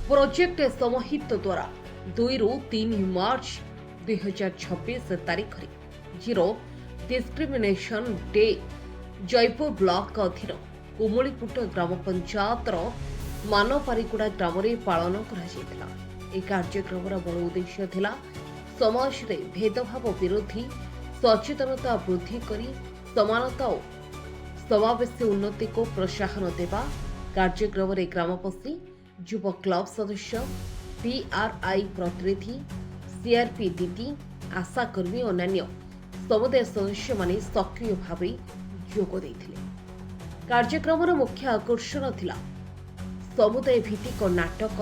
Project ସମହିତ ଦ୍ୱାରା 2ରୁ 3 ମାର୍ଚ୍ଚ 2026 ତାରିଖରେ zero discrimination day Jaipur block ଅଧୀନ କୁମୁଳିପୁଟ ଗ୍ରାମ ପଞ୍ଚାୟତର ମାନପାରିଗୁଡ଼ା ଗ୍ରାମରେ ପାଳନ କରାଯାଇଥିଲା। ଏହି କାର୍ଯ୍ୟକ୍ରମର ମୂଳ ଉଦ୍ଦେଶ୍ୟ ଥିଲା ସମାଜରେ ଭେଦଭାବ ବିରୋଧୀ ସଚେତନତା ବୃଦ୍ଧି କରି ସମାନତା ଓ ସମାବେଶୀ ଉନ୍ନତିକୁ ପ୍ରୋତ୍ସାହନ ଦେବା। କାର୍ଯ୍ୟକ୍ରମରେ ଗ୍ରାମବାସୀ, ଯୁବ କ୍ଲବ ସଦସ୍ୟ, ପିଆର୍ଆଇ ପ୍ରତିନିଧି, ସିଆର୍ପି ଦିଦି, ଆଶାକର୍ମୀ ଓ ଅନ୍ୟାନ୍ୟ ସମୁଦାୟ ସଦସ୍ୟମାନେ ସକ୍ରିୟ ଭାବେ ଯୋଗ ଦେଇଥିଲେ। କାର୍ଯ୍ୟକ୍ରମର ମୁଖ୍ୟ ଆକର୍ଷଣ ଥିଲା ସମୁଦାୟ ଭିତ୍ତିକ ନାଟକ।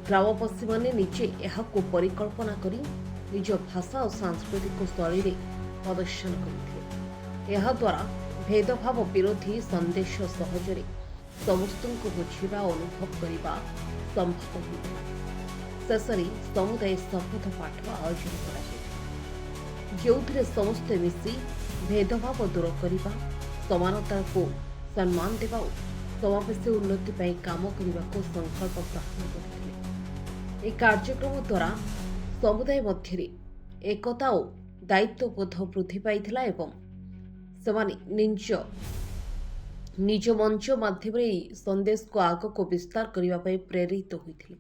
ଗ୍ରାମବାସୀମାନେ ନିଜେ ଏହାକୁ ପରିକଳ୍ପନା କରି ନିଜ ଭାଷା ଓ ସାଂସ୍କୃତିକ ଶୈଳୀରେ ପ୍ରଦର୍ଶନ କରିଥିଲେ। ଏହାଦ୍ୱାରା ଭେଦଭାବ ବିରୋଧୀ ସନ୍ଦେଶ ସହଜରେ ସମସ୍ତଙ୍କୁ ବୁଝିବା ଓ ଅନୁଭବ କରିବା ସମ୍ଭବ ହୋଇଥିଲା। ଶେଷରେ ସମୁଦାୟ ଶପଥ ପାଠ ଆୟୋଜନ କରାଯାଇଥିଲା, ଯେଉଁଥିରେ ସମସ୍ତେ ମିଶି ଭେଦଭାବ ଦୂର କରିବା, ସମାନତାକୁ ସମ୍ମାନ ଦେବା ଓ ସମାବେଶୀ ଉନ୍ନତି ପାଇଁ କାମ କରିବାକୁ ସଂକଳ୍ପ ଗ୍ରହଣ କରିଥିଲେ। ଏହି କାର୍ଯ୍ୟକ୍ରମ ଦ୍ୱାରା ସମୁଦାୟ ମଧ୍ୟରେ ଏକତା ଓ ଦାୟିତ୍ୱବୋଧ ବୃଦ୍ଧି ପାଇଥିଲା ଏବଂ ସେମାନେ ନିଜ ନିଜ ମଞ୍ଚ ମାଧ୍ୟମରେ ଏହି ସନ୍ଦେଶକୁ ଆଗକୁ ବିସ୍ତାର କରିବା ପାଇଁ ପ୍ରେରିତ ହୋଇଥିଲେ।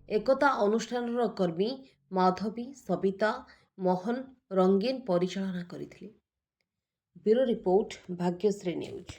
ଏକତା ଅନୁଷ୍ଠାନର କର୍ମୀ ମାଧବୀ, ସବିତା, ମୋହନ ରଙ୍ଗୀନ ପରିଚାଳନା କରିଥିଲେ। Bureau report, Bhagyashree news.